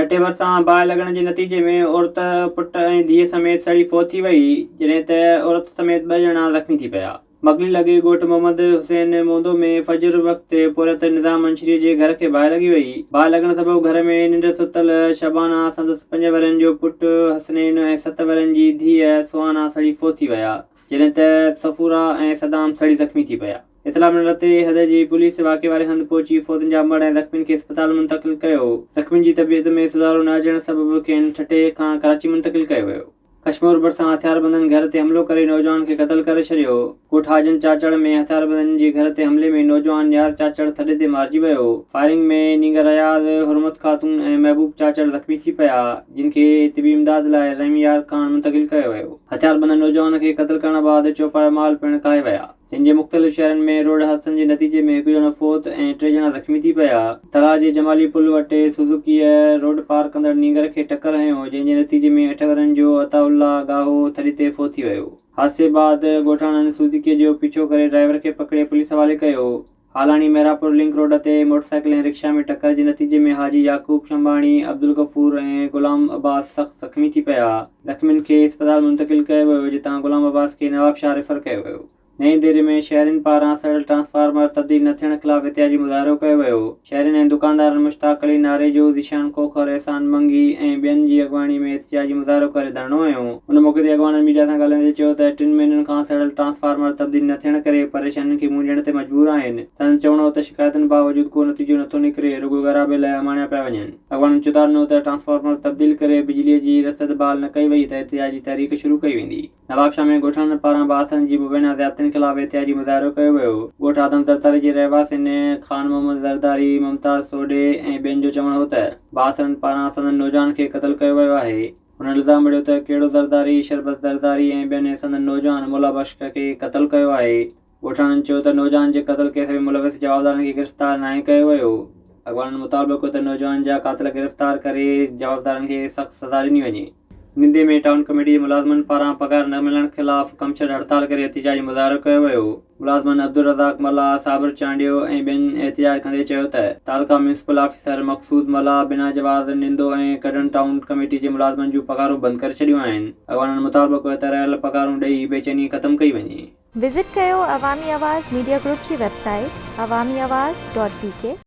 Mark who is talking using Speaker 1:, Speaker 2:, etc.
Speaker 1: ٺٽي ڀرسان باهه لڳڻ جي نتيجي ۾ عورت پٽ ۽ ڌيء سميت سڙي فوت ٿي وئي، جڏهن ته عورت سميت ٻه ڄڻا زخمي ٿي پيا. مڪلي لڳ ڳوٺ محمد حسين موندو ۾ فجر وقت پورهيت نظام منڇري جي گهر کي باهه لڳي وئي. باهه لڳڻ سبب گهر ۾ ننڊ ستل شبانه، سندس پنج ورهين جو پٽ حسنين ۽ ست ورهين جي ڌيء سهانا سڙي فوت ٿي ويا، جڏهن ته صفورا ۽ صدام سڙي زخمي ٿي پيا. اطلاع ملڻ تي حد جي پوليس واقعي واري هنڌ پهچي فوتين جا مڙهه ۽ زخمين کي اسپتال منتقل ڪيو. زخمين جي طبيعت ۾ سڌارو نه اچڻ سبب کين ٺٽي کان ڪراچي منتقل ڪيو ويو. ڪشمور ڀرسان هٿياربندن گهر تي حملو ڪري نوجوان کي قتل ڪري ڇڏيو. ڳوٺ حاجن چاچڙ ۾ هٿياربندن جي گهر تي حملي ۾ نوجوان نياز چاچڙ ٿڏي تي مارجي ويو. فائرنگ ۾ نينگر اياز، حرمت خاتون ۽ محبوب چاچڙ زخمي ٿي پيا، جن کي طبي امداد لاء رحيم يار خان منتقل ڪيو ويو. هٿياربندن نوجوان کي قتل ڪرڻ بعد چوپايو مال پڻ ڪاهي ويا. سنڌ جي مختلف شهرن ۾ روڊ حادثن جي نتيجي ۾ هڪ ڄڻو فوت ۽ ٽي ڄڻا زخمي ٿي پيا. ٿرا جي جمالي پل وٽ سوزوڪيء روڊ پار ڪندڙ نينگر کي ٽڪر هنيو، جنهن جي نتيجي ۾ اٺ ورهين جو عطاء الله ڳاهو ٿڏي تي فوت ٿي ويو. حادثي بعد ڳوٺاڻن سوزوڪيء جو پيڇو ڪري ڊرائيور کي پڪڙي پوليس حوالي ڪيو. هالاڻي مهراپور لنڪ روڊ تي موٽرسائيڪل ۽ رڪشا ۾ ٽڪر جي نتيجي ۾ حاجي يعقوب شنباڻي، عبدالغفور ۽ غلام عباس سخت زخمي ٿي پيا. زخمين کي اسپتال منتقل ڪيو ويو جتان غلام عباس کي نوابشاهه ريفر ڪيو ويو. نئين ديري ۾ شهرين پاران سڙيل ٽرانسفارمر تبديل نه ٿيڻ خلاف احتجاجي مظاهرو ڪيو ويو. شهرين ۽ دڪاندارن مشتاق علي ناريجو، ذيشان کوکر، احسان منگي ۽ ٻين جي اڳواڻي ۾ احتجاجي مظاهرو ڪري ڌرڻو هنيو. ان موقعي تي اڳواڻن ميڊيا سان ڳالهائيندي چيو ته ٽن مهينن کان سڙيل ٽرانسفارمر تبديل نه ٿيڻ ڪري پريشانين کي منهن ڏيڻ تي مجبور آهن. سندن چوڻ هو ته شڪايتن باوجود ڪو نتيجو نٿو نڪري، رڳو ڳرا بل اماڻيا پيا وڃن. اڳواڻن چتاء ڏنو ته ٽرانسفارمر تبديل ڪري بجلي جي رسد بحال نه ڪئي وئي ته احتجاجي تحريڪ شروع ڪئي ويندي. نوابشاهه ۾ ڳوٺاڻن پاران بااثرن جي مبينا زيادتين خلاف احتجاجي مظاهرو ڪيو ويو. ڳوٺ آدم زرداري جي رهواسين خان محمد زرداري، ممتاز سوڍي ۽ ٻين جو چوڻ هو ته بااثرن پاران سندن نوجوان کي قتل ڪيو ويو آهي. هنن الزام مڙهيو ته ڪهڙو زرداري، شربت زرداري ۽ ٻين سندن نوجوان مولا بخش کي قتل ڪيو آهي. ڳوٺاڻن چيو ته نوجوان جي قتل ڪيس ۾ ملوث جوابدارن کي گرفتار ناهي ڪيو ويو. اڳواڻن مطالبو ڪيو ته نوجوان جا قاتل گرفتار ڪري جوابدارن کي سخت سزا ڏني وڃي. نندي ۾ ٽائون ڪميٽي جي ملازمن پاران پگهار نه ملڻ خلاف ڪمشنر هڙتال ڪري احتجاجي مظاهرو ڪيو ويو. ملازمن عبدالرزاق ملاح، صابر چانڊيو ۽ ٻين احتجاج ڪندي چيو ته تعلقه ميونسپل آفيسر مقصود ملاح بنا جواز نندو ۽ ڪڍڻ ٽائون ڪميٽي جي ملازمن جون پگهارون بند ڪري ڇڏيون آهن. اڳواڻن مطالبو ڪيو ته رهيل پگهارون ڏئي بيچيني ختم ڪئي وڃي.
Speaker 2: وزٽ ڪيو عوامي آواز ميڊيا گروپ جي website Awami Awaz dot B K.